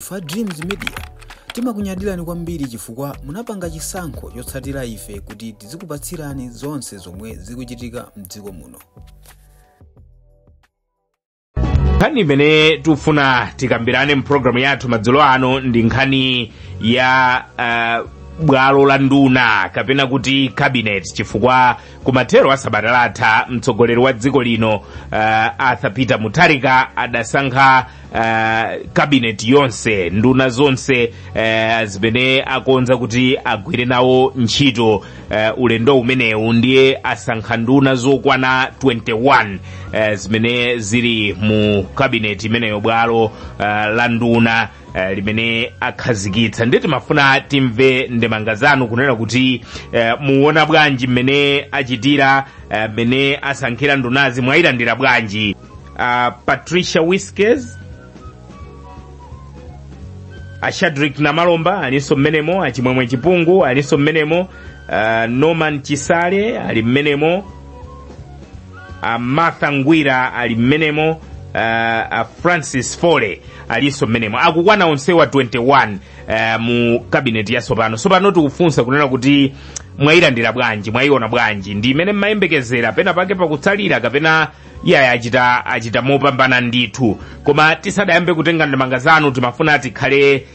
Ife Dreams Media timakunyadirani kwambiri chifukwa munapanga chisankho chotsatira ife kuti tizikupatsirani zonse zomwe zikuchitika mdziko muno. Nkhani imene tikufuna tikambirane mpulogalamu yathu madzulo ano ndi nkhani ya bwalo la nduna kapena kuti cabinet, chifukwa kumathero a sabata latha mtsogoleri wa dziko lino Arthur Peter Mutharika adasankha cabinet yonse, nduna zonse zimene akonza kuti agwire nawo ntchito ulendo umenewu. Ndiye asankha nduna zokwana 21 zimene zili mu cabinet imeneyo, bwalo la nduna limene akhazikitsa. Ndiye timafuna timve ndemanga zanu kunena kuti muona bwanji mmene achitira, mmene asankhira ndunazi, mwayilandira bwanji? Patricia Wiskes, Ashadrick Namalomba alinso mmenemo, Achimwemwe Chipungu alinso mmenemo, Norman Chisale ali mmenemo, Martha Ngwira ali mmenemo, Francis Fole alinso mmenemo. Akukwana onsewa 21 mu kabineti yatsopano. Tsopano tikufunsa kunena kuti mwayilandira bwanji, mwayiona bwanji, ndi imene mmayembekezera, pena pake pakutsalira kapena iyayi achita mopambana ndithu? Koma tisadayambe kutenga ndemanga zanu, timafuna tikhale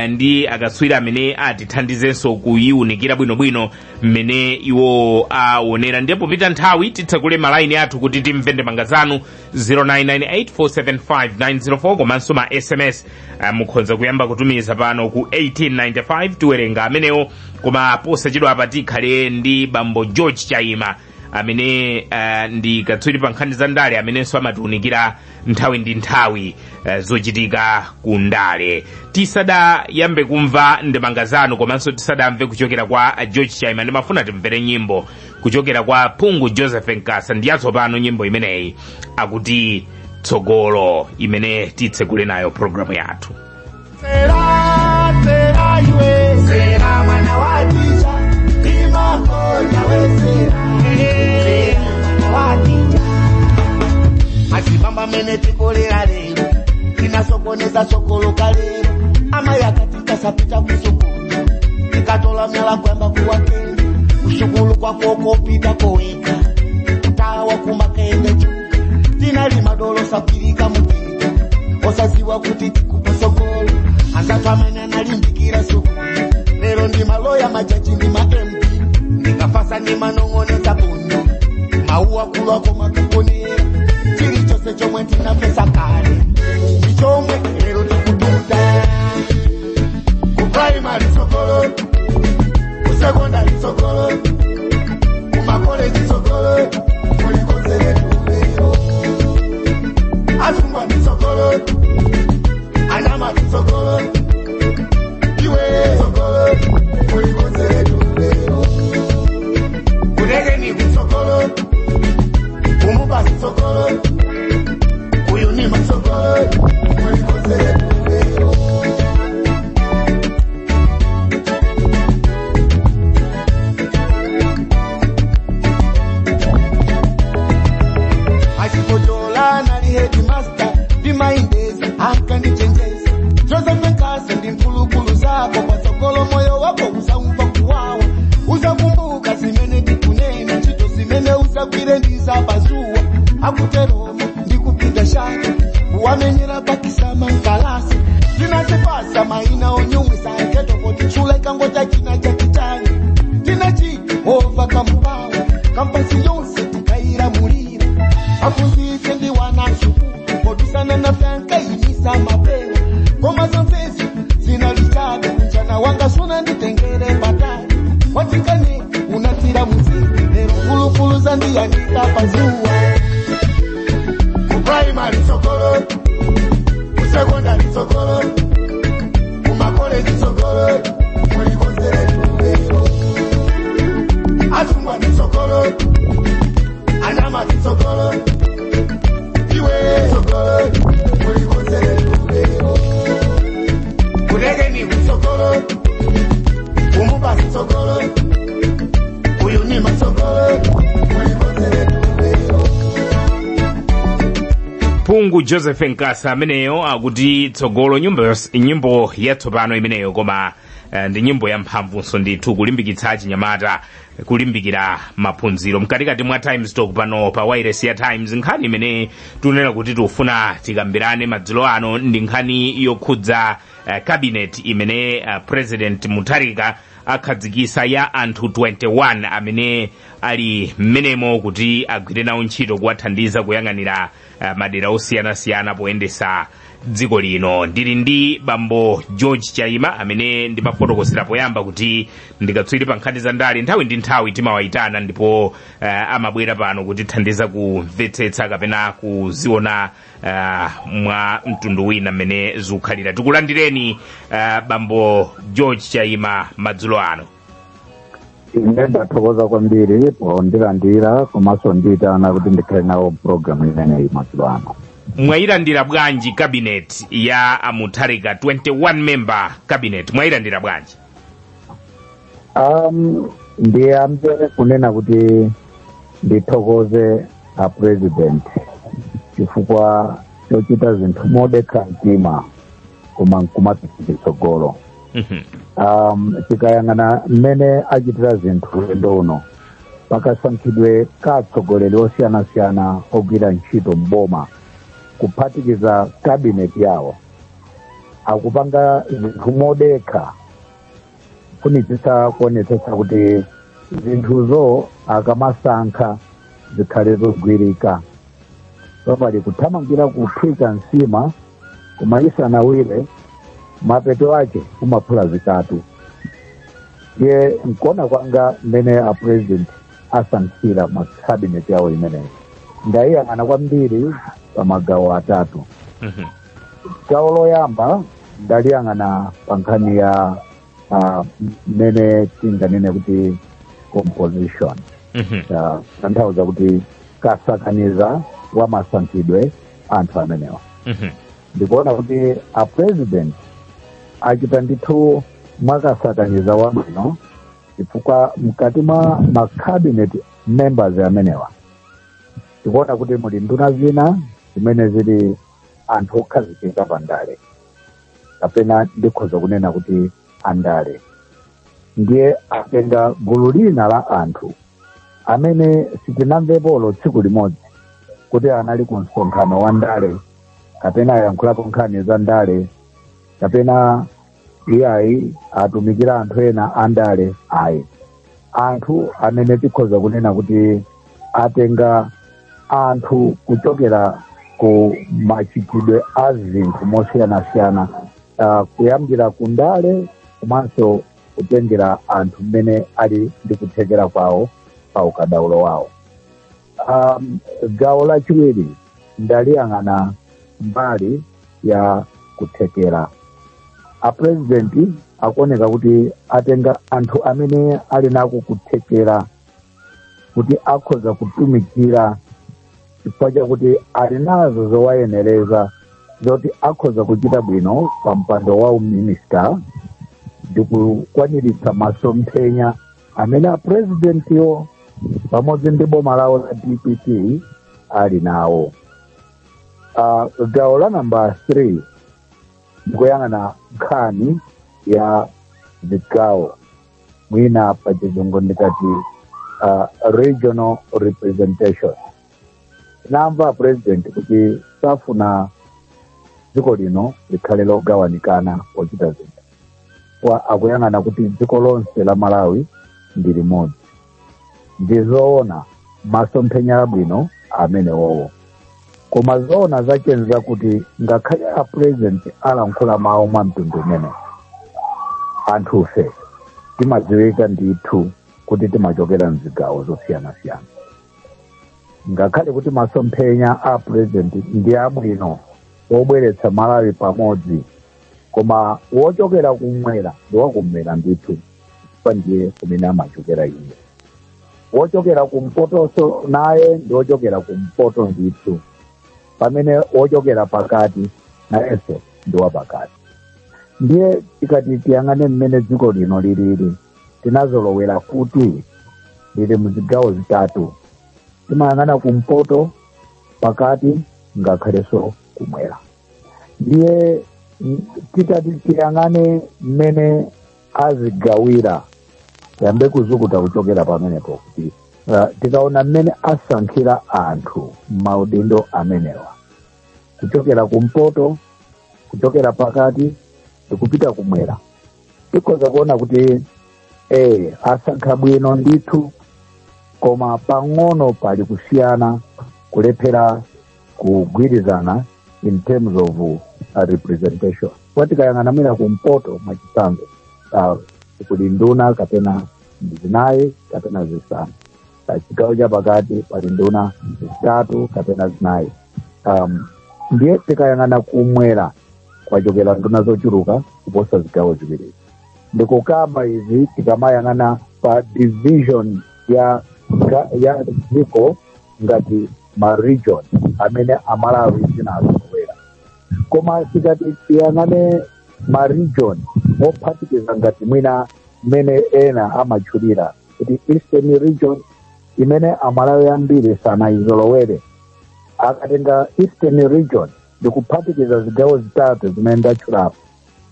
ndi akatswiri amene atithandizenso kuyiwunikira bwinobwino mmene iwo aonera. Ndipo popita nthawi titsekule malaini athu kuti timve ndemanga zanu, 0998475904, komanso ma SMS mukhoza kuyamba kutumiza pano ku 1895, tiwerenga amenewo. Koma posachedwa apa tikhale ndi bambo George Chaima amene ndi katswiri pa nkhani za ndale, amenenso amatiunikira nthawi ndi nthawi zochitika ku ndale. Tisadayambe kumva ndemanga zanu komanso tisadamve kuchokera kwa George Chaima, ndimafuna timvere nyimbo kuchokera kwa Phungu Joseph Nkasa. Ndi yatsopano nyimbo imeneyi, akuti Tsogolo, imene titsekule nayo programu yathu. Sera, sera iwe, sera mwana wa ticha, imakonya we sera, sera mwana wa ticha. Achibamba mene tikolera lero, tinasokoneza sokoloka lero, amai akati tisapita kusukulu, tikatola myala kwamba kuwakenda, kusukulu kwako kopita koweka, kutawa kumakende chuka, tinali madolo sapirika mupita, osaziwa kuti tikupa sokolo, anzatu amene analimbikira sukulu, lero ndi maloya, majaji ndi ma MP, ndikafasa ndi manong'oneza bundu, mauwa kulwako makakonera, chilichonse chomwe tinafesa kale, ndichomwe lero tikututa. Ku primary sokolo, ku secondary sokolo, ku makoleji sokolo, kulikonzeretu lero. Asungwana sokolo, anyamata sokolo, iwe sokolo, kulikonzeretu lero. Kutekeni kusokolo, kumubasi sokolo, kuyunima sokolo, kulikonzeretu lero. Achikojola nali headmaster, ndimaindeza akanichenjeza, Joseph Nkasa ndi mphulupulu zako, pasokolo moyo wako uzaumva kuwawa, uzakumbuka zimene ndikunena, ntchito zimene uzagwire ndizapazuwa, akuteromo ndikupinda shaka wamenyera pakisama mkalasi, tinachipasa maina onyumwisa nketopoti tchula china chakichani tinachi ova kamupawa kampasi yonse tikairamulira, aphunzitse ndi wana sukulu kodusana na vyankayimisa mapewa, koma zonsezo zinalichabe, kunjana wanga suna nditengere patali watikane unatira muziki, lero mfulufulu zandiyanika pazuwa. Ku primary sokolo, ku secondary sokolo, ku makoleji sokolo, mulikonzeretu lero. Asungwana sokolo, anyamata sokolo, iwe sokolo, mulikonzeretu lero. Kutekeni kusokolo, kumubasi sokolo, kuyunima sokolo, mulikonzeretu lero. Phungu Phungu Joseph Nkasa ameneyo akuti tsogolo, nyimbo yatsopano imeneyo, koma ndi nyimbo yamphamvunso ndithu, kulimbikitsa achinyamata kulimbikira maphunziro. Mkatikati mwa Times Talk pano pa wireless ya Times, nkhani imene tunena kuti tikufuna tikambirane madzulo ano ndi nkhani yokhudza cabinet imene President Mutharika akhazikisa ya anthu 21 amene ali mmenemo kuti agwire nawo ntchito kuwathandiza kuyang'anira madera osiyanasiyana poyendesa dziko lino. Ndili ndi bambo George Chaima amene ndimafotokozera poyamba kuti ndikatswiri pa nkhani za ndale. Nthawi ndi nthawi timawayitana ndipo amabwera pano kutithandiza kumvetsetsa kapena kuziona mwa mtundu wina mmene zikukhalira. Tikulandireni, bambo George Chaima, madzulo ano. Ine ndathokoza kwambiri pondilandira komanso ndiyitana kuti ndikhale nawo program imeneyi madzulo ano. Mwayilandira bwanji cabinet ya Amutharika, 21 member cabinet? Mwayilandira bwanji? Ndiyambe kunena kuti ndithokoze a president chifukwa chochita zinthu modekha mtima koma nkumapita chitsogolo. Tikayang'ana mmene achitira zinthu ulendo uno pakasankhidwe ka atsogoleri osiyanasiyana ogwira ntchito mboma, kuphatikiza cabinet yawo, akupanga zinthu modekha, kufunitsitsa kuonetsetsa kuti zinthuzo akamasankha zikhale zogwirika. Papali kuthamangira kuphika nsima koma isanawire, mapeto ake umaphula zitatu. Ye nkuona kwanga, mmene a president asankhira ma cabinet yawo imeneyi, ndayiyang'ana kwambiri pa magawo atatu. Gawo loyamba ndaliyang'ana pa nkhani ya mmene tinganene kuti composition, tanthauza kuti kasakaniza wa masankhidwe anthu amenewa. Ndikuona kuti a president achita ndithu mwakasakaniza wabwino, chifukwa mkati mwa ma cabinet members amenewa tikuona kuti muli nduna zina zimene zili anthu okhazikika pandale, kapena ndikhoza kunena kuti andale. Ndiye atenga gulu lina la anthu amene sitinamvepolo tsiku limodzi kuti anali ku msonkhano wa ndale, kapena ayankhulapo nkhani za ndale, kapena iyayi atumikira anthu ena andale, ayi. Anthu amene tikhoza kunena kuti atenga anthu kuchokera ku machitidwe a zinthu mosiyanasiyana, kuyambira ku ndale komanso kutengera anthu mmene ali ndi kuthekera kwawo pa ukadaulo wawo. Gawo lachiwiri ndaliyang'ana mbali ya kuthekera. A president akuoneka kuti atenga anthu amene ali nako kuthekera kuti akhoza kutumikira, chifukwa chakuti ali nazo zowayenereza zoti akhoza kuchita bwino pa mpando wa uminista ndi kukwaniritsa masomphenya amene a presidentiwo pamodzi ndi boma lawo la DPP ali nawo. Gawo la namba 3 ndikuyang'ana nkhani ya zigawo, mwina pa Chizungu ndikati regional representation. Tinamva president kuti safuna dziko lino likhale logawanikana pochita zinthu, wa akuyang'ana kuti dziko lonse la Malawi ndi limodzi. Ndizoona, masomphenya abwino amenewowo, koma zoona zachenza kuti ngakhale a president alankhula mawu mwa mtundu umene, anthufe timadziwika ndithu kuti timachokera mzigawo zosiyanasiyana. Ngakhale kuti masomphenya a president ndi abwino obweretsa Malawi pamodzi, koma wochokera kumwera ndi wakumwera ndithu, chifukwa ndiye kumene amachokera iye. Wochokera kumpotonso naye ndi wochokera kumpoto ndithu, pamene wochokera pakati nayenso ndi wapakati. Ndiye tikati tiyang'ane mmene dziko lino lilili, tinazolowera kuti lili mzigawo zitatu. Timayang'ana kumpoto, pakati ngakhalenso kumwera. Ndiye titati tiyang'ane mmene azigawira, yambe kuzukuta kuchokera pamenepo kuti tikaona mmene asankhira anthu maudindo amenewa kuchokera kumpoto, kuchokera pakati ndikupita kumwera, tikhoza kuona kuti asankha bwino ndithu, koma pang'ono pali kusiyana, kulephera kugwirizana in terms of representation. Kwa tikayang'ana mwina kumpoto, mwachitsanzo, kuli nduna kapena zinayi kapena zisanu. Chigawo cha pakati pali nduna zitatu kapena zinayi. Ndiye tikayang'ana kumwera kwachokera nduna zochuluka kuposa zigawo ziwiri. Ndikukamba izi tikamayang'ana pa division ya dziko ngati ma region amene Amalawi zinazolowera. Koma tikati tiyang'ane ma region mophatikiza, ngati mwina mmene ena amatchulira kuti Eastern Region, imene Amalawi ambiri sanayizolowere, akatenga Eastern Region ndikuphatikiza zigawo zitatu zimene ndatchulapo,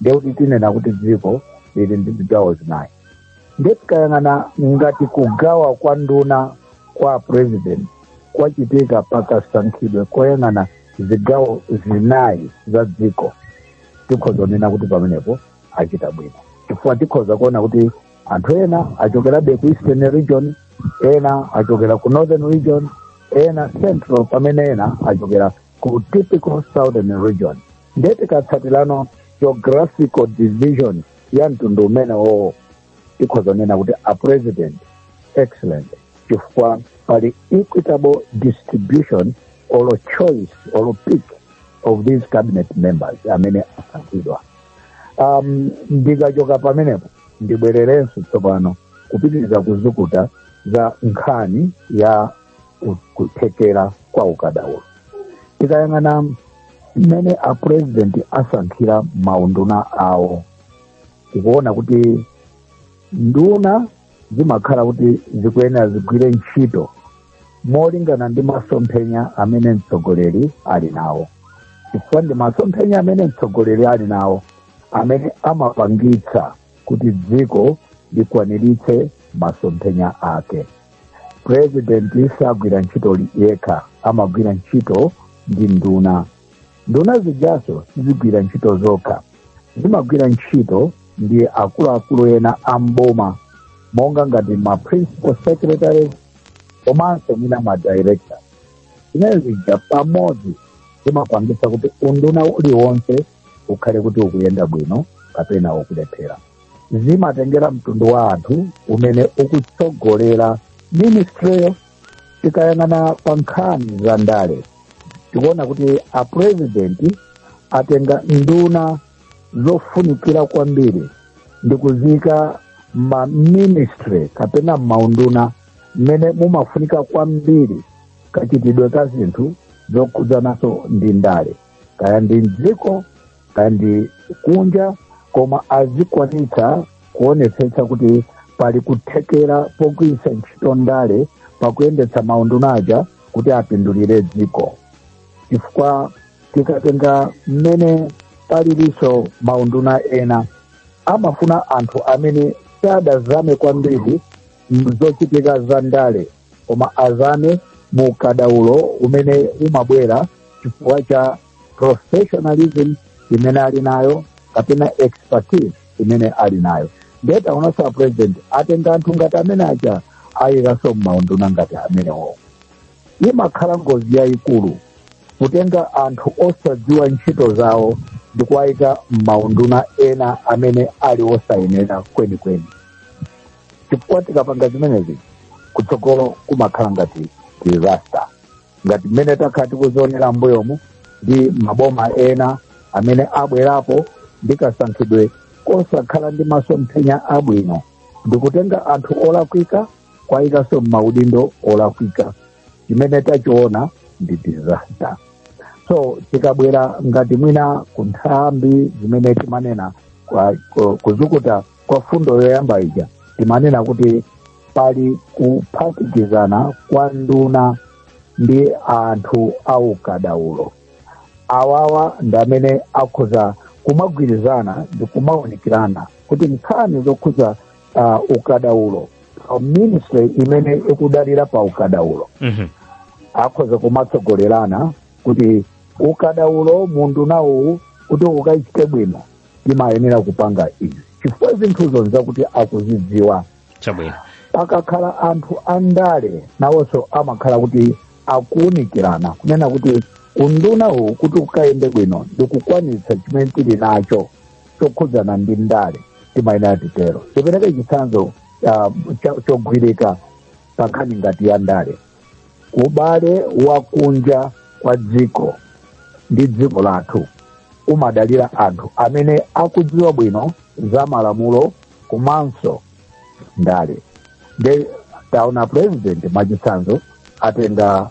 ndekuti tinena kuti dziko lili ndi zigawo zinayi. Ndiye tikayang'ana ngati kugawa kwa nduna kwa president kwachitika pakasankhidwe koyang'ana zigawo zinayi za dziko, tikhoza kunena kuti pamenepo achita bwino, chifukwa tikhoza kuona kuti anthu ena achokerabe ku Eastern Region, ena achokera ku Northern Region, ena Central, pamene ena achokera ku typical Southern Region. Ndiye tikatsatirano geographical division ya mtundu umenewo, tikhoza kunena kuti a president excellent, chifukwa pali equitable distribution or choice or pick of these cabinet members amene asankhidwa. Ndikachoka pamenepo, ndibwererenso tsopano kupitiriza kuzukuta za nkhani ya kuthekera kwa ukadaulo. Tikayang'ana mmene a president asankhira maunduna awo, tikuona kuti nduna zimakhala kuti zikuyenera zigwire ntchito molingana ndi masomphenya amene mtsogoleri ali nawo, chifukwa ndi masomphenya amene mtsogoleri ali nawo amene amapangitsa kuti dziko likwaniritse masomphenya ake. President sagwira ntchito yekha, amagwira ntchito ndi nduna. Nduna zijaso sizigwira ntchito zokha, zimagwira ntchito ndi akuluakulu ena amboma, monga ngati ma principal secretaries komanso mwina ma director. Zimene zija pamodzi zimapangitsa kuti unduna uliwonse ukhale kuti ukuyenda bwino kapena ukulephera. Zimatengera mtundu wa anthu umene ukutsogolera ministryyo. Tikayang'ana pa nkhani za ndale, tikuona kuti a president atenga nduna zofunikira kwambiri ndi kuzika ma ministry kapena maunduna mmene mumafunika kwambiri kachitidwe ka zinthu zokhudzanaso ndi ndale, kaya ndi mdziko kaya ndi kunja, koma azikwanitsa kuonetsetsa kuti pali kuthekera pogwiritsa ntchito ndale pakuyendetsa maunduna aja kuti apindulire dziko. Chifukwa tikatenga mmene palilinso maunduna ena, amafuna anthu amene sadazame kwambiri zochitika za ndale, koma azame mu ukadaulo umene umabwera chifukwa cha professionalism imene ali nayo kapena expertise imene ali nayo. Ndiye taonanso a president atenga anthu ngati amene aja, ayikanso m'maunduna ngati amenewo. Imakhala ngozi yayikulu kutenga anthu osadziwa ntchito zawo ndi kuwayika m'maunduna ena amene ali osayenera kwenikweni, chifukwa tikapanga zimenezi kutsogolo kumakhala ngati disaster, ngati mmene takhala tikuzionera mbuyomu ndi maboma ena amene abwerapo ndi kasankhidwe kosakhala ndi masomphenya abwino, ndikutenga anthu olakwika kwayikanso m'maudindo olakwika. Chimene tachiona ndi disaster. So tikabwera ngati mwina ku nthambi zimene timanena kuzukuta kwa fundo yoyamba ija, timanena kuti pali kuphatikizana kwa nduna. Ndi anthu aukadaulo awawa ndi amene akhoza kumagwirizana ndi kumawunikirana kuti nkhani zokhuza ukadaulo, ministry imene ikudalira pa ukadaulo, akhoza kumatsogolerana kuti ukadaulo mundu nawu kuti ukachite bwino timayenera kupanga izi, chifukwa zinthuzo nzakuti akuzidziwa. Pakakhala anthu andale, nawonso amakhala kuti akuwunikirana kunena kuti unduna uwu kuti ukayende bwino ndikukwanitsa chimene tili nacho chokhudzana ndi ndale, timayenera titero. Tipereke chitsanzo chogwirika pa nkhani ngati ya ndale. Ubale wakunja kwa dziko ndi dziko lathu umadalira anthu amene akudziwa bwino za malamulo komanso ndale. Nde taona President, mwachitsanzo, atenga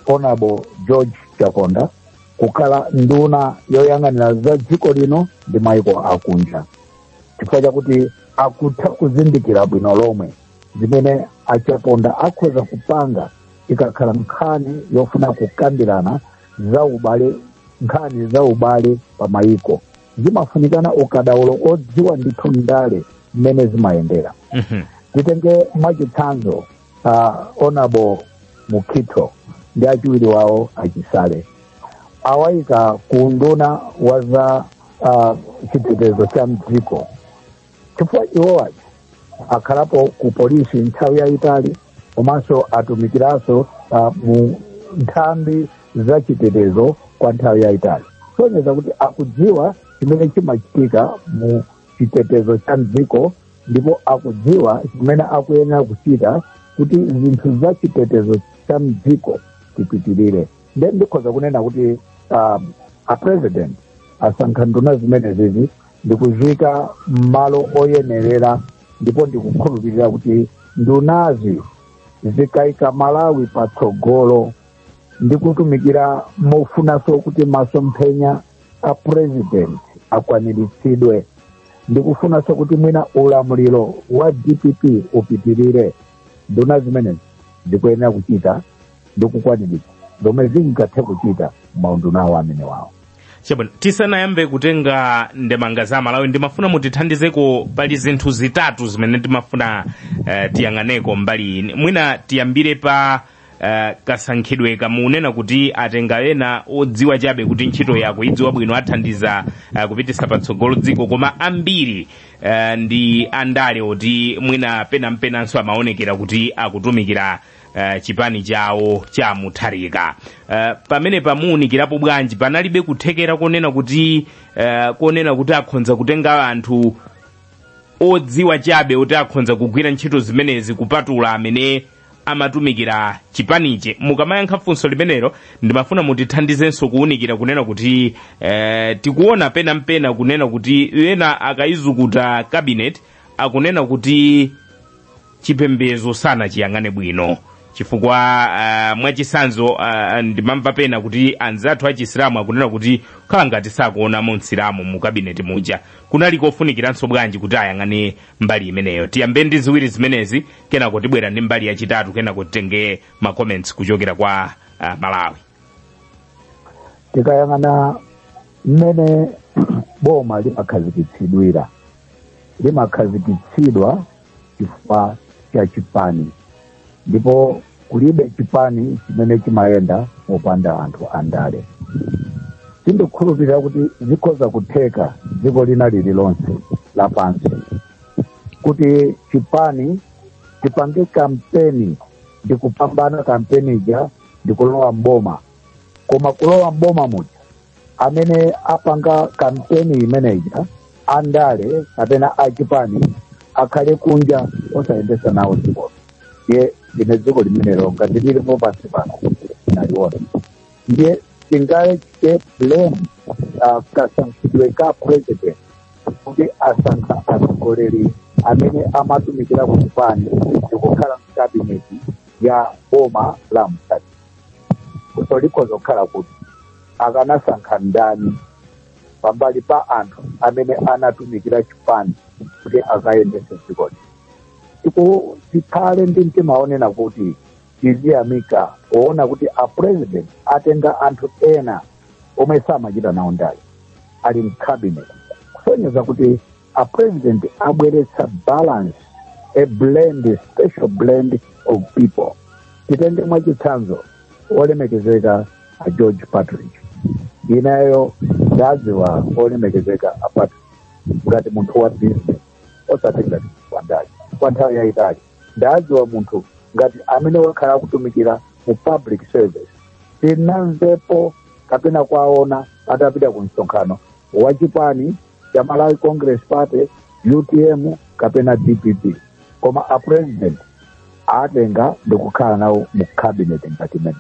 Honorable George Chaponda kukhala nduna yoyang'anira za dziko lino ndi maiko akunja, chifukwa chakuti akutha kuzindikira bwino lomwe zimene aChaponda akhoza kupanga ikakhala nkhani yofuna kukambirana za ubale. Nkhani za ubale pa maiko zimafunikana ukadaulo odziwa ndithu ndale mmene zimayendera. Titenge mwachitsanzo Honorable Mukhito ndi achiwiri wawo aChisale, awayika ku unduna wa za chitetezo cha mdziko, chifukwa iwowaja akhalapo ku polisi nthawi yayitali komanso atumikiranso mu nthambi za chitetezo kwa nthawi yayitali, kusonyeza kuti akudziwa chimene chimachitika mu chitetezo cha mdziko, ndipo akudziwa chimene akuyenera kuchita kuti zinthu za chitetezo cha mdziko tipitirire. Nde ndikhoza kunena kuti a President asankha nduna zimene zizi ndikuzika m'malo oyenerera, ndipo ndikukhulupirira kuti ndunazi zikayika Malawi patsogolo ndi kutumikira mofunanso kuti masomphenya a President akwaniritsidwe, ndikufunanso kuti mwina ulamuliro wa DPP upitirire, nduna zimenezi zikuyenera kuchita ndi kukwaniritsa zomwe zingathe kuchita maundunawo amene wawo. Chabwino, tisanayambe kutenga ndemanga za Malawi, ndimafuna mutithandizeko. Pali zinthu zitatu zimene timafuna tiyang'aneko mbali iyi. Mwina tiyambire pa kasankhidwe. Kamunena kuti atenga ena odziwa chabe kuti ntchito yako idziwa bwino, athandiza kupitisa patsogolo dziko, koma ambiri ndi andale oti mwina penampenanso amaonekera kuti akutumikira chipani chawo cha Mutharika. Pamene pamuunikirapo bwanji, panalibe kuthekera konena kuti akhonza kutenga anthu odziwa chabe kuti akhonza kugwira ntchito zimenezi kupatula amene amatumikira chipanichi? Mukamayankha funso limenelo, ndimafuna mutithandizenso kuwunikira kunena kuti tikuona penampena kunena kuti ena akayizukuta cabinet akunena kuti chipembedzo sanachiyang'ane bwino, chifukwa mwachitsanzo ndimamva pena kuti anzathu achisilamu akunena kuti khala ngati sakuonamo msilamu mu kabineti muja. Kunali kofunikiranso bwanji kuti ayang'ane mbali imeneyo? Tiyambe ndi ziwiri zimenezi, kenako tibwera ndi mbali yachitatu, kenako titenge ma comments kuchokera kwa Malawi. Tikayang'ana mmene boma limakhazikitsidwira, limakhazikitsidwa chifukwa cha chipani, ndipo kulibe chipani chimene chimayenda popanda anthu andale. Sindikukhulupirira kuti zikhoza kutheka dziko lina lililonse lapansi kuti chipani tipange kampeni ndi kupambana kampeni ija ndi kulowa mboma, koma kulowa mboma muja amene apanga kampeni imeneja andale kapena achipani akhale kunja osayendesa nawo dziko. Ndiye ine dziko limenelo ngati lilipo pansi pano naliona. Ndiye tingachite blame kasankhidwe ka President kuti asankha atsogoleri amene amatumikira ku chipani ndikukhala mkabineti ya boma la Mutharika? So likhoza kukhala kuti akanasankha ndani pambali pa anthu amene anatumikira chipani kuti akayendese dzikoli? Tikhale ndi mtima onena kuti Tiziyamika poona kuti a president atenga anthu ena omwe samachita nawo ndale ali mcabinet, kusonyeza kuti a president abweretsa balance, a blend, a special blend of people. Titenge mwachitsanzo olemekezeka a George Partridge. Ineyo ndadziwa olemekezeka a Partridge ngati munthu wa business, osati ngati wandale. Kwa nthawi yayitali ndadziwa munthu ngati amene wakhala akutumikira mu public service. Tinamvepo kapena kwaona atapita ku msonkhano wachipani cha Malawi Congress Party, UTM kapena DPP. Koma a president atenga ndikukhala nawo mu cabinet ngati imene.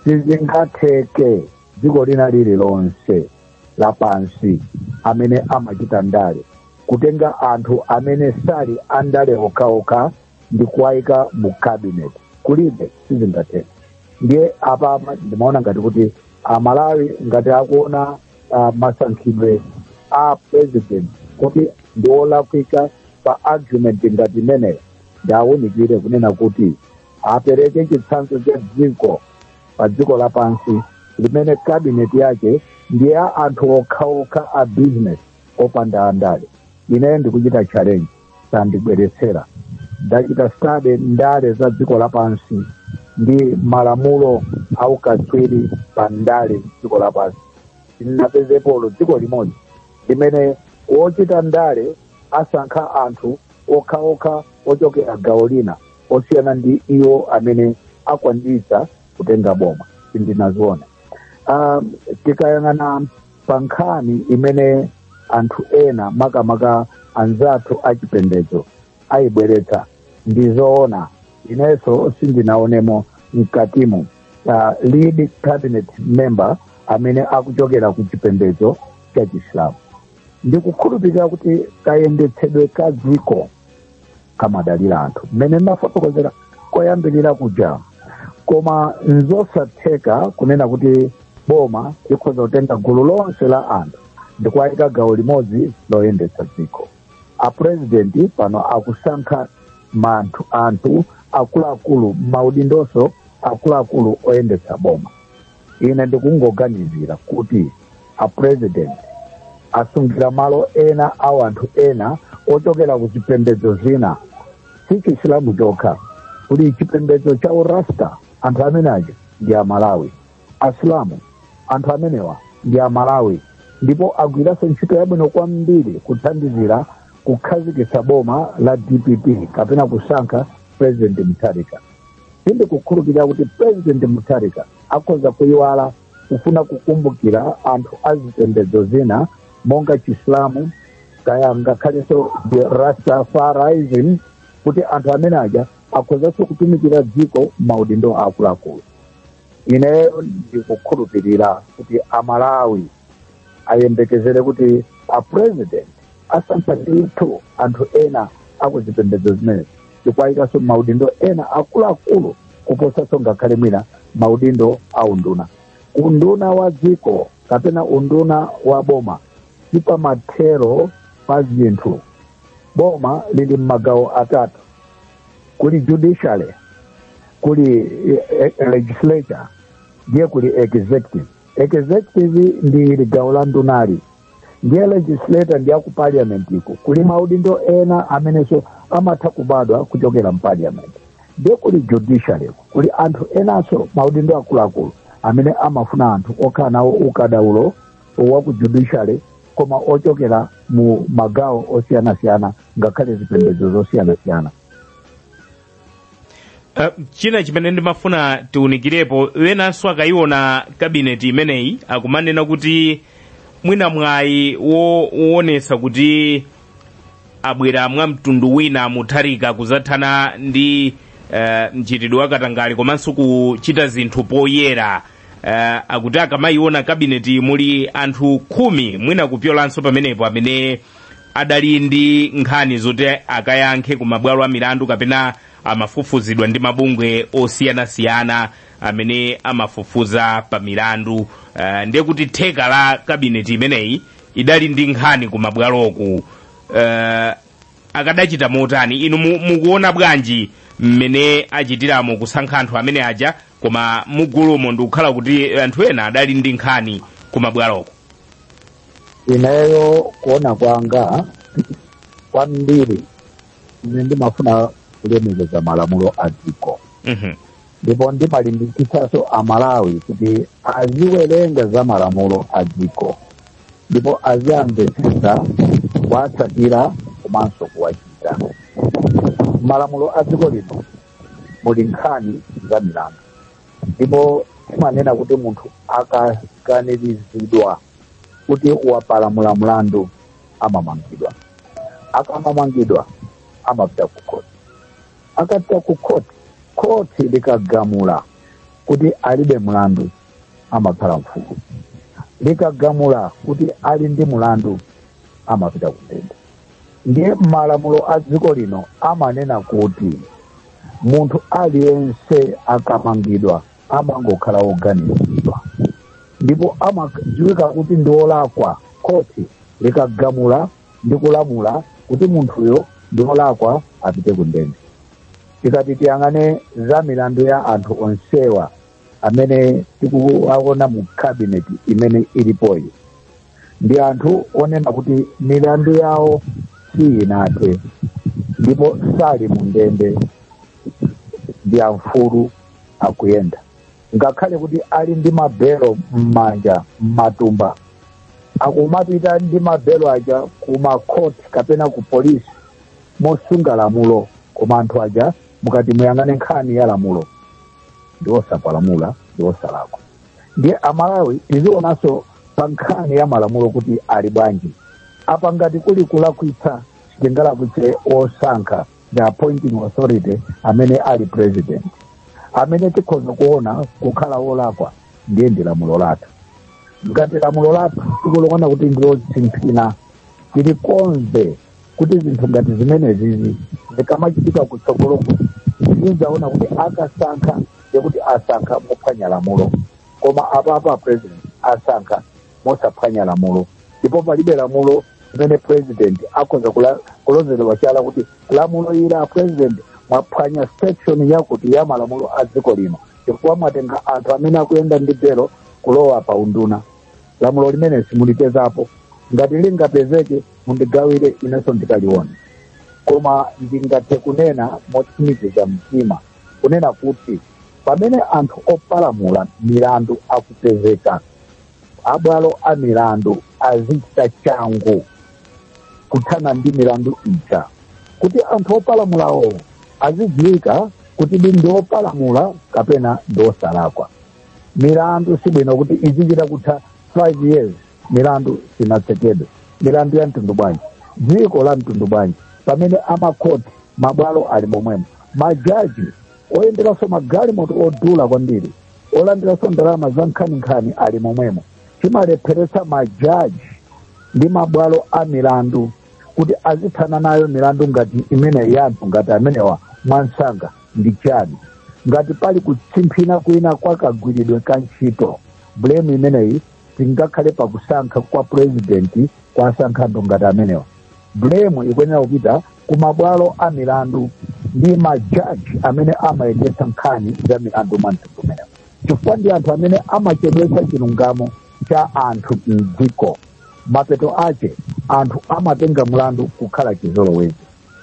Sizingatheke dziko lina lililonse lapansi amene amachita ndale kutenga anthu amene sali andale okhaokha ndi kuwayika mu cabinet. Kulibe, sizingatheke. Ndiye apapa ndimaona ngati kuti Amalawi ngati akuona masankhidwe a president kuti ndi olakwika pa argument ngati imeneyo, ndiawunikire kunena kuti apereke chitsanzo cha dziko pa dziko lapansi limene cabinet yake ndi ya anthu okhaokha a business opanda andale. Ineyo ndikuchita challenge, sandibweretsera. Ndachita study ndale za dziko lapansi ndi malamulo aukatswiri pa ndale dziko lapansi. Ndinapezepolo dziko limodzi limene wochita ndale asankha anthu okhaokha ochokera gawo lina osiyana ndi iwo amene akwanitsa kutenga boma. Sindinaziona. Tikayang'ana pa nkhani imene anthu ena, makamaka anzathu achipembedzo, ayibweretsa, ndizoona, inenso sindinaonemo mkatimo lead cabinet member amene akuchokera ku chipembedzo cha Chisilamu. Ndikukhulupirira kuti kayendetsedwe ka dziko kamadalira anthu, mmene mafotokozera koyambirira kuja. Koma nzosatheka kunena kuti boma likhoza kutenga gulu lonse la anthu ndikuwayika gawo limodzi loyendetsa dziko. Apresidenti pano akusankha manthu anthu akuluakulu maudindonso akuluakulu oyendetsa boma. Ine ndikungoganizira kuti apresident asungira malo ena au anthu ena ochokera ku zipembedzo zina, si Chisilamu chokha. Kuli chipembedzo cha Urasta, anthu amene aja ndi Amalawi. Asilamu, anthu amenewa ndi Amalawi, ndipo agwiranso ntchito yabwino kwambiri kuthandizira kukhazikitsa boma la DPP kapena kusankha President Mutharika. Sindikukhulupirira kuti President Mutharika akhoza kuyiwala kufuna kukumbukira anthu azipembedzo zina monga Chisilamu kaya ngakhalenso the Rastafarism, kuti anthu amene aja akhozanso kutumikira dziko maudindo akuluakulu. Ineyo ndikukhulupirira kuti Amalawi ayembekezere kuti a president asankha ndithu anthu ena akuzipembedzo zimenezi ndikuwayikanso maudindo ena akuluakulu kuposanso ngakhale mwina maudindo a unduna. Unduna wa dziko kapena unduna wa boma sipamathero pa zinthu. Boma lili m'magawo atatu: kuli judiciary, kuli legislature, ndiye kuli executive. Executive ndi gawo la ndunali, ndiye legislator ndi aku parliament iko kuli maudindo ena amenenso amatha kubadwa kuchokera mparliament, ndiye kuli judiciary, kuli anthu enanso maudindo akuluakulu amene amafuna anthu okhala nawo ukadaulo wa ku judiciary koma ochokera mu magawo osiyanasiyana, ngakhale zipembedzo zosiyanasiyana. China chimene ndimafuna tiwunikirepo, wenanso akayiona kabineti imeneyi akumanena kuti mwina mwayi woonetsa kuti abwera mwa mtundu wina Mutharika kudzathana ndi mchitidwe wa katangale komanso kuchita zinthu poyera. Akuti akamayiona kabineti muli anthu 10, mwina kupyolanso pamenepo, amene adali ndi nkhani zoti akayankhe ku mabwalo a milandu kapena amafufuzidwa ndi mabungwe osiyanasiyana amene amafufuza pa milandu, ndiye kuti theka la kabineti imeneyi idali ndi nkhani ku mabwaloku. Akadachita motani? Inu mukuona bwanji Mmene achitiramo kusankha anthu amene aja, koma mugulumo ndikukhala kuti anthu ena adali ndi nkhani kumabwaloko. Ineyo kuona kwanga kwambiri, ine ndimafuna kulemekeza malamulo a dziko ndipo ndimalimbikitsanso Amalawi kuti aziwerenga za malamulo a dziko ndipo aziyamvetsetsa, kuwatsatira komanso kuwachita. Malamulo a dziko lino muli nkhani za milandu, ndipo timanena kuti munthu akaganirizidwa kuti wapalamula mlandu amamangidwa. Akamamangidwa amapita ku khoti. Akapita ku khoti, khoti likagamula kuti alibe mlandu amakhala mfulu, likagamula kuti ali ndi mlandu amapita ku ndende. Ndiye malamulo a dziko lino amanena kuti munthu aliyense akamangidwa amangokhala woganizidwa ndipo amadziwika kuti ndi wolakwa khoti likagamula ndi kulamula kuti munthuyo ndi wolakwa apite ku ndende. Tikati tiyang'ane za milandu ya anthu onsewa amene tikuwaona mu cabinet imene ilipoyi, ndi anthu onena kuti milandu yawo siyinathe ndipo sali mu ndende, ndi amfulu, akuyenda ngakhale kuti ali ndi mabelo m'manja, m'matumba, akumapita ndi mabelo aja ku makhoti kapena ku polisi mosunga lamulo. Koma anthu aja mukati muyang'ane nkhani ya lamulo, ndi osapalamula, ndi osalakwa. Ndiye Amalawi tizionanso pa nkhani ya malamulo kuti ali bwanji apa. Ngati kuli kulakwitsa, sitingalakwitse osankha, the appointing authority amene ali president. Amene tikhoza kuona kukhala wolakwa ndiye ndi lamulo lathu. Ngati lamulo lathu tikuliona kuti ndilotsimphina, tilikonze kuti zinthu ngati zimenezizi zikamachitika kutsogoloko tizinzaona kuti akasankha ndikuti asankha mophwanya lamulo. Koma apapa president asankha mosaphwanya lamulo, ndipo palibe lamulo limene president akhoza kulozedwa chala kuti lamulo ili a president mwaphwanya section yakuti ya malamulo a dziko lino chifukwa mwatenga anthu amene akuyenda ndi belo kulowa pa unduna. Lamulo limene simulipezapo. Ngati lingapezeke, mundigawire inenso ndikalione. Koma ndingathe kunena motsimikiza mtima kunena kuti pamene anthu opalamula milandu akupezeka, abwalo a milandu azichita changu kuthana ndi milandu ija kuti anthu opalamulawo azidziwika kuti ndi opalamula kapena ndi osalakwa. Milandu sibwino kuti izichita kutha 5 years milandu sinatsekedwe. Milandu ya mtundu bwanji? Dziko la mtundu bwanji pamene amakhoti, mabwalo ali momwemo, majaji oyenderanso magalimoto odula kwambiri, olandiranso ndalama za nkhaninkhani ali momwemo? Chimalepheretsa majaji ndi mabwalo a milandu kuti azithana nayo milandu ngati imene ya anthu ngati amenewa mwansanga ndi chani? Ngati pali kutsimphina kwina kwa kagwiridwe ka ntchito, blame imeneyi tingakhale pakusankha kwa president kwasankha anthu ngati amenewa. Blame ikuyenera kupita ku mabwalo a milandu ndi majaji amene amayendetsa nkhani za milandu mwa mtundu umenewo, chifukwa ndi anthu amene amachedwetsa chilungamo cha anthu mdziko. Mapeto ake anthu amatenga mlandu kukhala chizolowezi,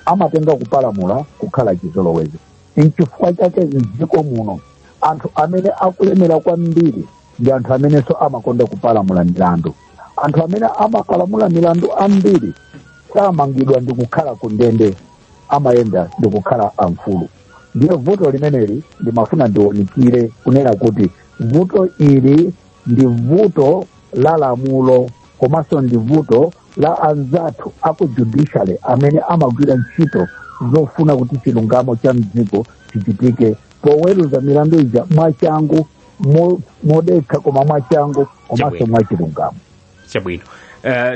amatenga kupalamula kukhala chizolowezi. Nchifukwa chake mdziko muno anthu amene akulemera kwambiri ndi anthu amenenso amakonda kupalamula milandu. Anthu amene amapalamula milandu ambiri samangidwa ndi kukhala ku ndende, amayenda ndi kukhala amfulu. Ndiye vuto limeneli ndimafuna ndionikire kunena kuti vuto ili ndi vuto la lamulo komanso ndi vuto la anzathu aku judiciary amene amagwira ntchito zofuna kuti chilungamo cha mdziko chichitike poweruza milandu ija mwachangu, modekha koma mwachangu komanso mwachilungamo. Chabwino.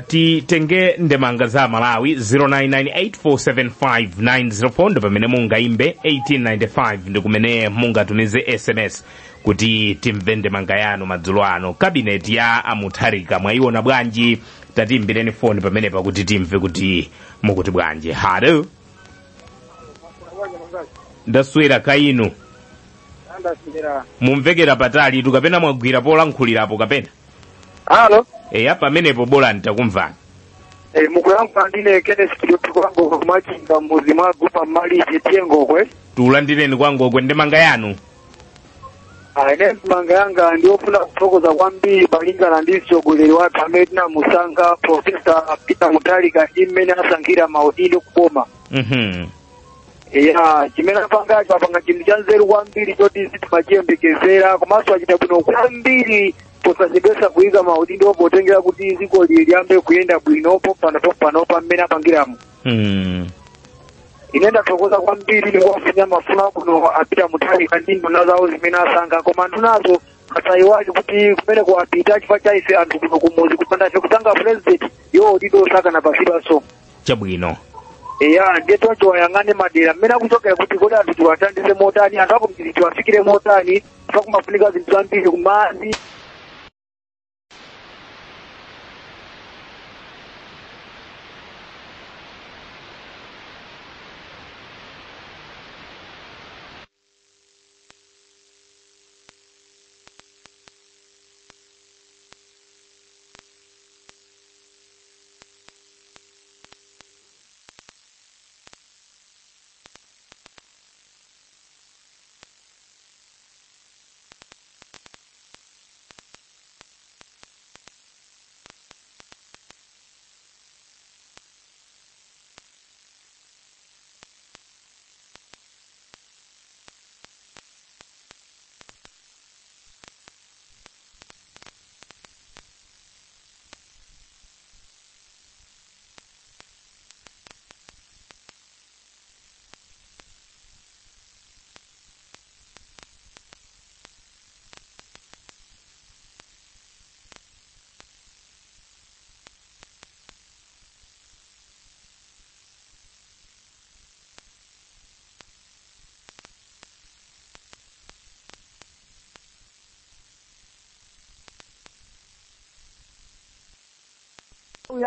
Titenge ndemanga za Malawi. 0998475904 ndi pamene mungaimbe, 1895 ndi kumene mungatumize SMS kuti timve ndemanga yanu madzulo ano. Kabineti ya Amutharika mwayiona bwanji? Tatiimbireni foni pamenepa kuti timve kuti mukuti bwanji. Halo. Ndaswera kainu. Ndaswera. Mumvekera patali tukapena mwagwira polankhulirapo kapena? Halo. Eya, pamenepo bola ntakumvani. Mukulankhula ndine Kenneth Kidoti kwango kumachinga mmuzi mwa gupa mmalizi tiyengokwe. Tulandireni kwangokwe ndemanga yanu. Ine ndemanga yanga ndiofuna kuthokoza kwambiri malingana ndi mtsogoleri wathu amene tinamusankha Profesa Peter Mutharika ndi mmene asankhira maudindo kuboma. Ya, chimene apangacho apanga chinthu cha nzeru kwambiri choti sitimachiyembekezera, komanso achita bwino kwambiri posachedwetsa kuyika maudindo potengera kuti dziko liyambe kuyenda bwinopo panopa mmene apangiramo. Ine ndathokoza kwambiri ndikuwafunira mafuno abwino a Peter Mutharika ndi nduna zawo zimene asankha, koma ndunazo asayiwale kuti kumene kuwapita chifukwa cha ife anthu kuno kumuzi kupanda ife kusankha president iwo udindo osakana pasipanso. Chabwino. Eya, ndiye choncho wayang'ane madera mmene akuchokera kuti kodi anthu tiwathandize motani, anthu akumudzi tiwafikire motani, chifukwa kumafunika zinthu zambiri kumadzi.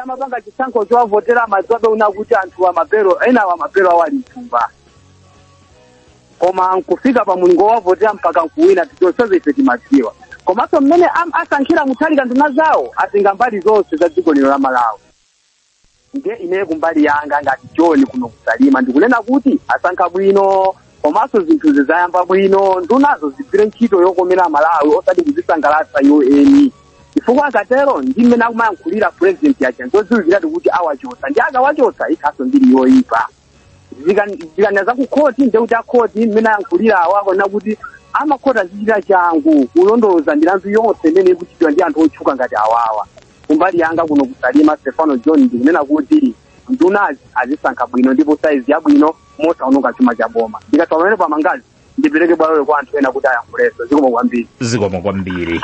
Amapanga chisankho chowavotera madziwabe una kuti anthu amapero ena amapero awali mthumba, koma nkufika pa mulingo wavotera mpaka nkuwina tichonsezo ife timadziwa. Komanso mmene asankhira Mutharika nduna zawo atenga mbali zonse za dziko lino la Malawi. Ndiye ine kumbali yanga ngati John kuno kusalima ndikunena kuti asankha bwino, komanso zinthu zizayamba bwino, ndunazo zigwire ntchito yokomera Malawi osati kuzisangalatsa iwo eni. Chifukwa akatero ndi mmene akumayankhulira president yacha nzodziwikiratu kuti awachotsa, ndi akawachotsa ikhaso mbiri yoyipa. Zikana za kukhoti ndiye kuti akhoti mmene ayankhulira awo akuona kuti amakhoti azichita changu kulondoloza milandu yonse imene ikuchitidwa ndi anthu otchuka ngati awawa. Kumbali yanga kuno kusalima Stefano John ndikunena kuti ndunazi azisankha bwino ndipo saizi yabwino mosaononga chuma cha boma. Ndikatha pamene pamangazi ndipereke bwalolo kwa anthu ena kuti ayankhulenso. Zikomo kwambiri. Zikomo kwambiri.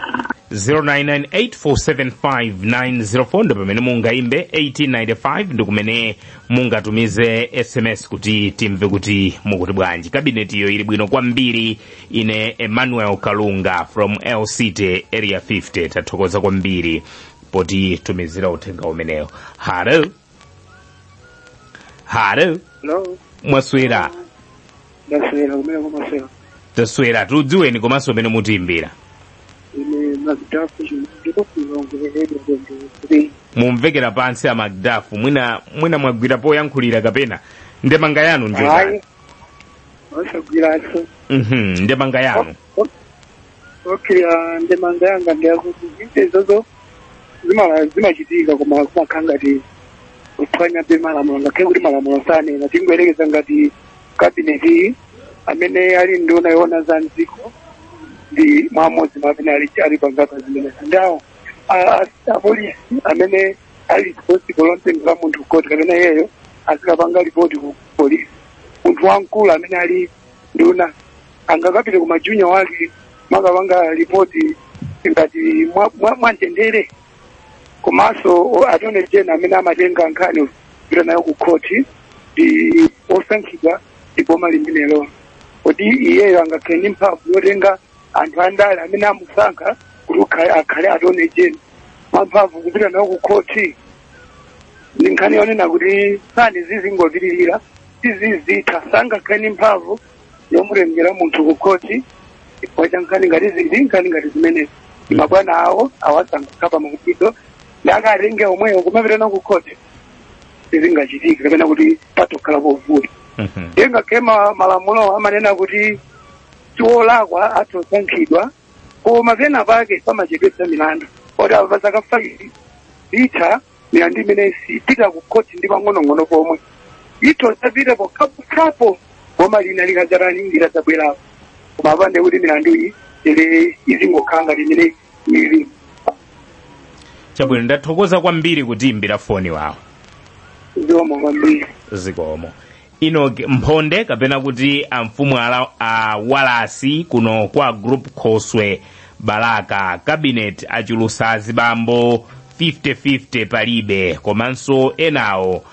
0998475904 ndi pamene mungaimbe, 1895 ndi kumene mungatumize SMS kuti timve kuti mukuti bwanji. Kabinetiyo ili bwino kwambiri. Ine Emmanuel Kalunga from L City Area 50, tathokoza kwambiri poti tumizira uthenga umenewo. Halo. Halo. Hello. Mwaswera. Ndaswera kumene kumaswera. Taswera, tudziweni komanso pamene mutiimbira. Ine Magdafu ndiko kulongo. Mumvekera pansi a Magdafu, mwina mwagwira poyankhulira kapena ndemanga yanu njozani? Osagwiranso. Ndemanga yanu. Okay, ndemanga yanga ndiyakuti izozo zimachitika koma kumakhala ngati kuphwanya pe malamulo, ngakhale kuti malamulo sanena. Tingoyerekeza ngati kabineti amene ali nduna yoona za mdziko ndi mwamodzi amene ali pangapa zimenezi ndawo apolisi amene ali responsible lontengera munthu koti kapena iyeyo azikapanga ripoti ku polisi. Munthu wamkulu amene ali nduna angakapite ku majunya wake makapanga ripoti ngati mwamtendere. Komanso attorney general amene amatenga nkhani kupita nayo ku khoti ndi osankhidwa ndi boma limenelo, kuti iyeyo angakhale ndi mphamvu yotenga anthu andale amene amusankha kuti akhale attorney general mwamphamvu kupita nayo ku khoti. Ndi nkhani yonena kuti nkhani zizingopitirira sizizitha, sangakhale ndi mphamvu Yomulengera munthu ku khoti chifukwa cha nkhani ngati zili, nkhani ngati zimenezi. Mabwana awo awasankha pa maudindo, ndakatenge omwewo kumapita nawo ku khoti, sizingachitika kapena kuti patokhala povuta. Ndiye ngakhale malamulo amanena kuti tiwolakwa atha kusankhidwa, koma pena pake pamachedwetsa milandu, oti apa zaka 5 itha milandu imene sipita ku khoti ndi pang'onong'ono pomwe ito zapita pokhapokhapo boma lina likadzatani, litadzabwerapo. Koma apande kuti milandu iyi ili izingokhala ngati imene ili. Chabwino, ndathokoza kwambiri kutiimbira foni wawo. Zikomo kwambiri. Zikomo. Enoch Mphonde kapena kuti amfumu a Walasi kuno kwa Group Khoswe, Balaka. Cabinet achulusa azibambo, 50-50 palibe, komanso enawo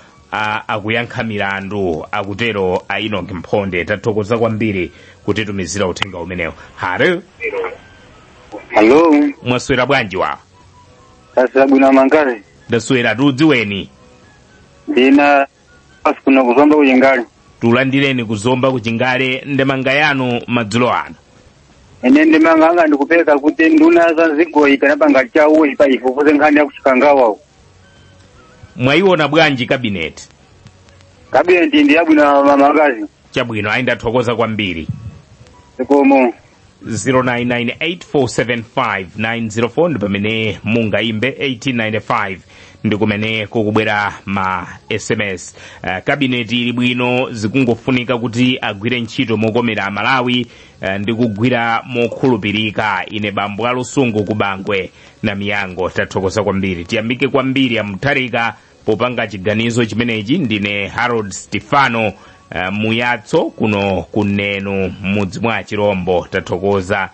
akuyankha milandu, akutero a Enoch Mphonde. Tathokoza kwambiri kutitumizira uthenga umenewo. Hello. Hello. Mwaswera bwanji wawo? Taswera bwino, mangare. Ndaswera, tudziweni. Ndina pasi kuno kuzomba kuchingali. Tulandireni kuzomba kuchingale, ndemanga yanu madzulo ano. Ine ndemanga anga ndikupeka kuti nduna za nzigoyi kanapanga chawo ipa ifufuze nkhani ya kuchikangawawo. Mwayiona bwanji cabinet? Cabinet ndi yabwino, mamakazi. Chabwino, ayi, ndathokoza kwambiri. Zikomo. 0998475904 ndi pamene mungayimbe, 1895 ndi kumene kukubwera ma SMS. Cabinet ili bwino, zikungofunika kuti agwire ntchito mokomera Amalawi ndi kugwira mokhulupirika. Ine bambo alusungu kubangwe na Miyango. Tathokoza kwambiri, tiyamike kwambiri amutharika popanga chiganizo chimenechi. Ndine Harold Stefano Muyatso kuno kunenu mudzi mwa Chirombo. Tathokoza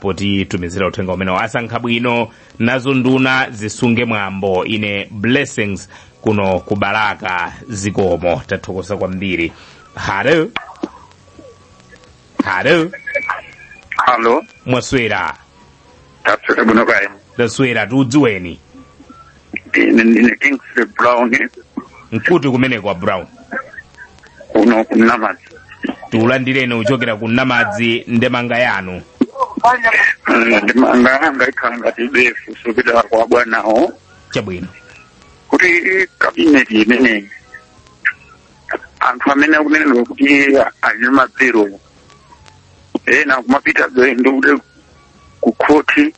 potitumizira uthenga umenewo. Asankha bwino, nazo nduna zisunge mwambo. Ine Blessings kuno ku Balaka. Zikomo, tathokoza kwambiri. Hello, hello. Hello. Mwaswera? Taswera bwino kaye. Taswera, tudziweni. Ndine Kingsley Brown. Nkuti kumene kwa Brown? Kuno kunamadzi. Tiulandireni uchokera ku Namadzi, ndemanga yanu. Ndemanga yanga ikhala ngati befu sopita kwa bwanawo. Chabwino. Kuti cabinet imeneyi, anthu amene akunenedwa kuti ali mabelo, ena kumapita ndikuti ku khoti,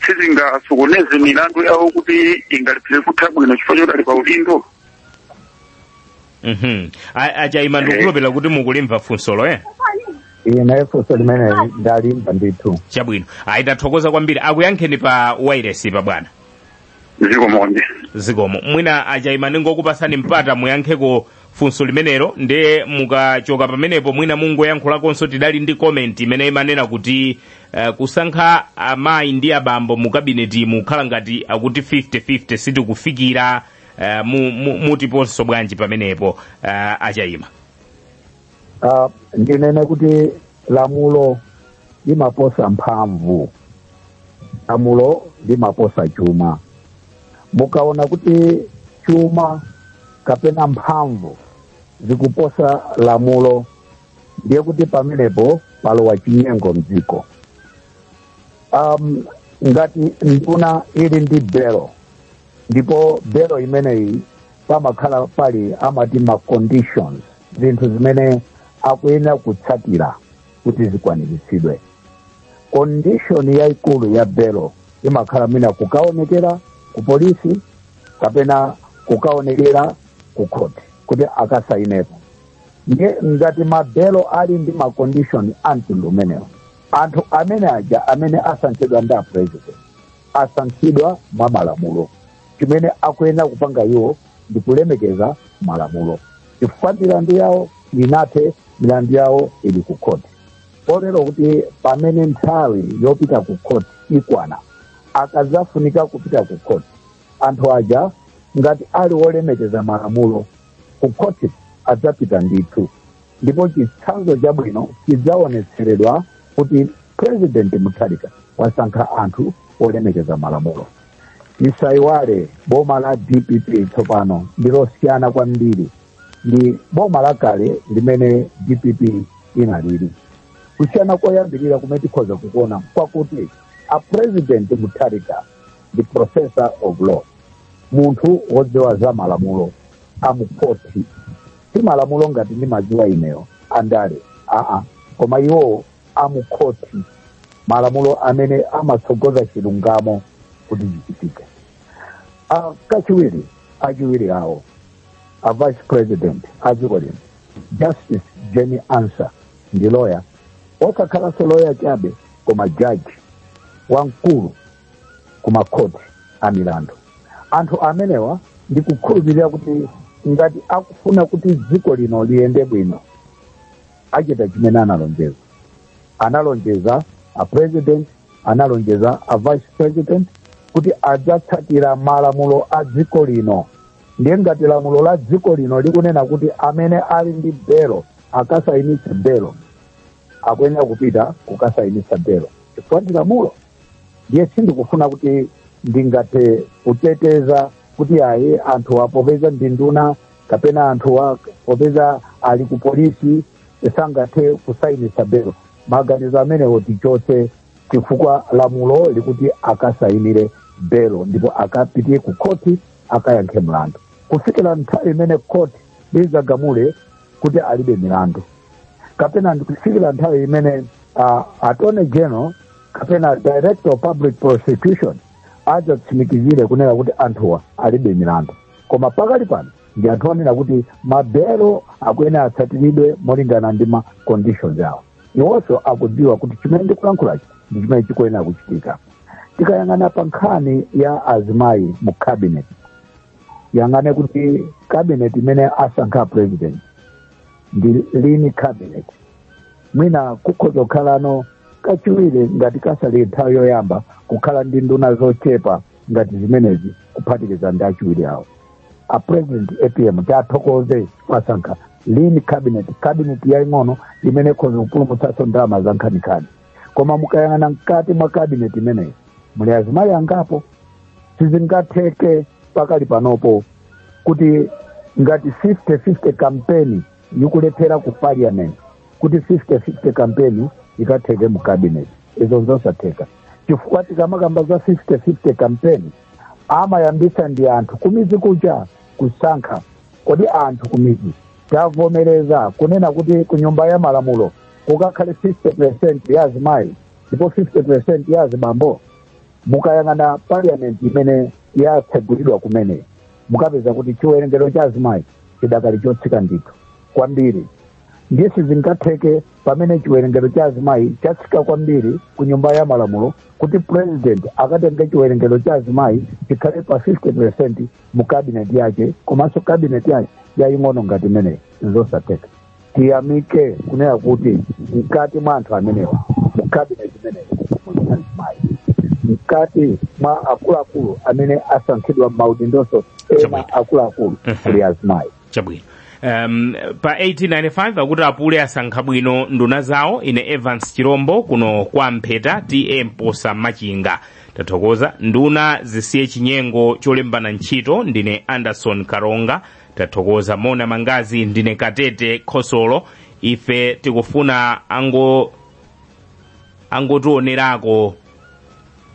sizingasokoneze milandu yawo kuti ingalipire kutha bwino chifukwa choti ali pa udindo? Achayima, ndikukhulupirira kuti mukulimva funsolo, eh? Ine funso limene ndalimva ndithu. Chabwino, ayi, tathokoza kwambiri, akuyankheni pa wireless pa bwana. Zikomo. Zikomo. Mwina achayima ndingokupasani mpata muyankheko funso limenelo, ndiye mukachoka pamenepo mwina mungoyankhulakonso. Tidali ndi comment imene imanena kuti kusankha amayi ndi abambo mu cabinet mukhala ngati akuti 50-50 sitikufikira. Mutiponso bwanji pamenepo, achayima? Ndinene kuti lamulo limaposa mphamvu, lamulo limaposa chuma. Mukaona kuti chuma kapena mphamvu zikuposa lamulo, ndiye kuti pamenepo palowa chinyengo mdziko. Ngati nduna ili ndi belo, ndipo belo imeneyi pamakhala pali amati ma conditions, zinthu zimene akuyenera kutsatira kuti zikwaniritsidwe. Condition yayikulu ya belo imakhala mwina kukaonekera ku polisi kapena kukaonekera ku khoti kuti akasayinepo. Ndiye ngati mabelo ali ndi ma condition a mtundu umenewo, anthu amene aja amene asankhidwa ndi a president asankhidwa mwa malamulo. Chimene akuyenera kupanga iwo ndi kulemekeza malamulo, chifukwa milandu yawo inathe, milandu yawo ili ku khoti. Kotero kuti pamene nthawi yopita ku khoti ikwana, akazafunika kupita ku khoti, anthu aja ngati ali wolemekeza malamulo, ku khoti adzapita ndithu. Ndipo chitsanzo chabwino chidzaonetseredwa kuti President Mutharika wasankha anthu olemekeza malamulo. Tisayiwale, boma la DPP tsopano ndilosiyana kwambiri ndi boma lakale limene DPP inalili. Kusiyana koyambirira kumene tikhoza kukuona kwakuti a President Mutharika ndi professor of law, munthu wodziwa za malamulo amukhoti. Si malamulo ngati ndimadziwa ineyo andale, aa, koma iwo amukhoti, malamulo amene amatsogoza chilungamo kuti chichitike. Kachiwiri, achiwiri awo a Vice President a dziko lino, Justice Jane Ansah, ndi lawyer, osakhalanso lawyer chabe koma judge wamkulu kumakhoti a milandu. Anthu amenewa ndikukhulupirira kuti ngati akufuna kuti dziko lino liyende bwino, achita chimene analonjeza. Analonjeza a President, analonjeza a Vice President kuti adzatsatira malamulo a dziko lino. Ndiye ngati lamulo la dziko lino likunena kuti amene ali ndi belo akasayinitse belo, akuyenera kupita kukasayinitsa belo chifukwa ndi lamulo. Ndiye sindikufuna kuti ndingathe kuteteza kuti ayi, anthu apopeza ndi nduna kapena anthu popeza ali ku polisi sangathe kusayinitsa belo. Maganizo amenewo tichotse, chifukwa lamulo likuti akasayinire belo ndipo akapite ku khoti akayankhe mlandu kufikira nthawi imene khoti lizagamule kuti alibe milandu, kapena ndikufikira nthawi imene Attorney General kapena Director of Public Prosecution adzatsimikizire kunena kuti anthuwa alibe milandu. Koma pakali pano ndi anthu onena kuti mabelo akuyenera atsatiridwe molingana ndi ma conditions awo. Iwonso akudziwa kuti chimene ndikulankhulachi ndi chimene chikuyenera kuchitika. Tikayang'ana pa nkhani ya azimayi mu cabinet, yang'ane kuti cabinet imene asankha President ndi lean cabinet. Mwina kukhoza kukhalano kachiwiri ngati kasali nthawi yoyamba kukhala ndi nduna zochepa ngati zimenezi, kuphatikiza ndi achiwiri awo a President APM. Tathokoze wasankha lean cabinet, cabinet yaing'ono imene ikhoza kupulumutsanso ndalama za nkhaninkhani. Koma mukayang'ana mkati mwa cabinet imeneyi muli azimayi angapo. Sizingatheke pakali panopo kuti ngati 50-50 campaign ikulephera ku Parliament, kuti 50-50 campaign ikatheke mu cabinet. Izo nzosatheka, chifukwa tikamakamba za 50-50 campaign amayambisa ndi anthu kumizi kuja kusankha. Kodi anthu kumizi tavomereza kunena kuti ku Nyumba ya Malamulo kukakhale 50% ya azimayi ndipo 50% ya azibambo? Mukayang'ana Parliament imene yatsegulidwa kumene, mukapeza kuti chiwerengero cha azimayi chidakali chotsika ndithu kwambiri. Ndiye sizingatheke pamene chiwerengero cha azimayi chatsika kwambiri ku Nyumba ya Malamulo kuti President akatenge chiwerengero cha azimayi chikhale pa 50% mu cabinet yake, komanso cabinet yake yaying'ono ngati imeneyi. Nzosatheka. Tiyamike kunena kuti mkati mwa anthu amenewa mu cabinet imeneyi muli azimayi, mkati mwa akuluakulu amene asankhidwa maudindonso ena akuluakulu kuli azimayi. Chabwino. Pa 1895 akuti apule asankha bwino nduna zawo. Ine Evans Chirombo kuno kwa Mpheta, TA Mposa, Machinga. Tathokoza. Nduna zisiye chinyengo cholembana ntchito. Ndine Anderson Karonga. Tathokoza. Mona Mangazi, ndine Katete Khosolo. Ife tikufuna angotionerako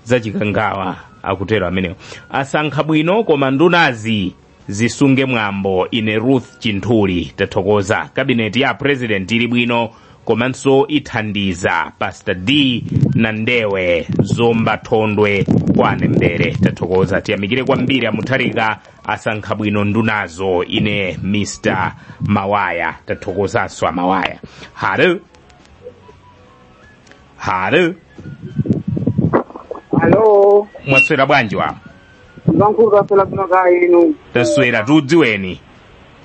zachikangawa, akutero amenewo. Asankha bwino koma ndunazi zisunge mwambo. Ine Ruth Chinthuli. Tathokoza. Kabineti ya President ili bwino komanso ithandiza. Pastor D Nandewe, Zomba Thondwe kwa Anembere. Tathokoza. Tiyamikire kwambiri aMutharika, asankha bwino ndunazo. Ine Mr Mawaya. Tathokozanso aMawaya. Halo, halo. Halo. Mwaswera bwanji wa? Mzankulu, taswera kuno ka inu? Taswera, tudziweni.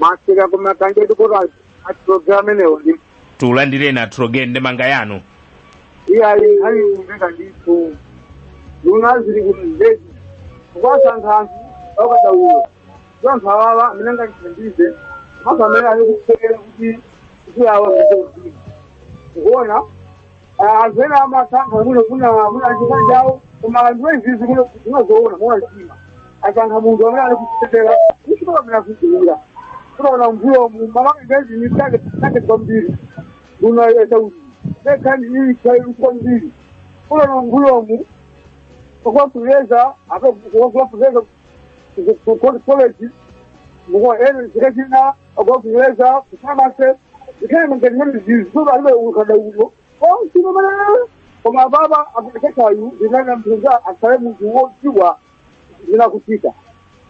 Masika kumakanje tukura atiprogram amenewo ndi Tulandireni atrogen, ndemanga yanu. Iye ali kumveka ndithu. Nduna zili kuti zedi kukwasankha anthu akadaulo ndi anthu awawa amene angachithandize, komanso amene ali kusekera kuti awa zikuziwa kuona anthu ena amasankha muno kuna chifani chawo, koma anthu izizi kuno zinazoona mona mtima asankha munthu amene ali kusekera kuchitoka pena kuziwira kunaona mvuyo mamakengezi ni take kwambiri. Nduna yachaulimi nekhani iyi kwambiri kulo mbuyomu okwakuleza okwakuleza college muko ene zikachina okwakuleza kusamase ikhale mangani zizuba alibe ukadaulo onsimamana koma baba akutekayu ndinana mtunga akhale munthu wodziwa zinakuchita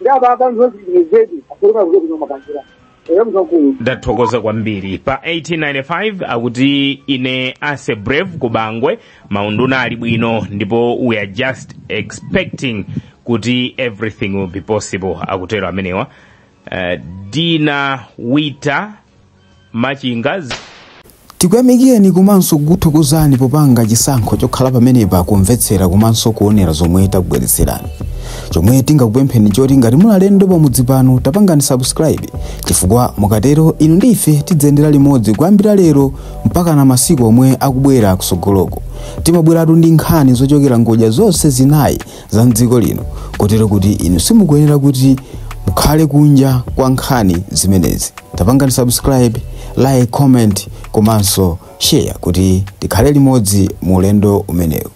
ndi ababa nzozizedi akulima kuno makanjira eyo mzukulu. Ndathokoza kwambiri. Pa 1895 akuti ine Ase Brave kubangwe, maunduna ali bwino ndipo we are just expecting kuti everything will be possible, akutero amenewa. Dina Wita Machinga. Tikuyamikeni komanso kukuthokozani popanga chisankho chokhala pamenepa kumvetsera komanso kuonera zomwe takubweretserani. Chomwe tingakupempheni choti ngati muli alendo pamudzi pano, tapangani subscribe, chifukwa mukatero inu ndi ife tidzayendera limodzi kuyambira lero mpaka na masiku omwe akubwera kusogoloko. Timabweratu ndi nkhani zochokera ngodya zonse zinayi za mdziko lino, kotero kuti inu simukuyenera kuti mukhale kunja kwa nkhani zimenezi. Tapangani subscribe, like, comment komanso share kuti tikhale limodzi mu ulendo umenewu.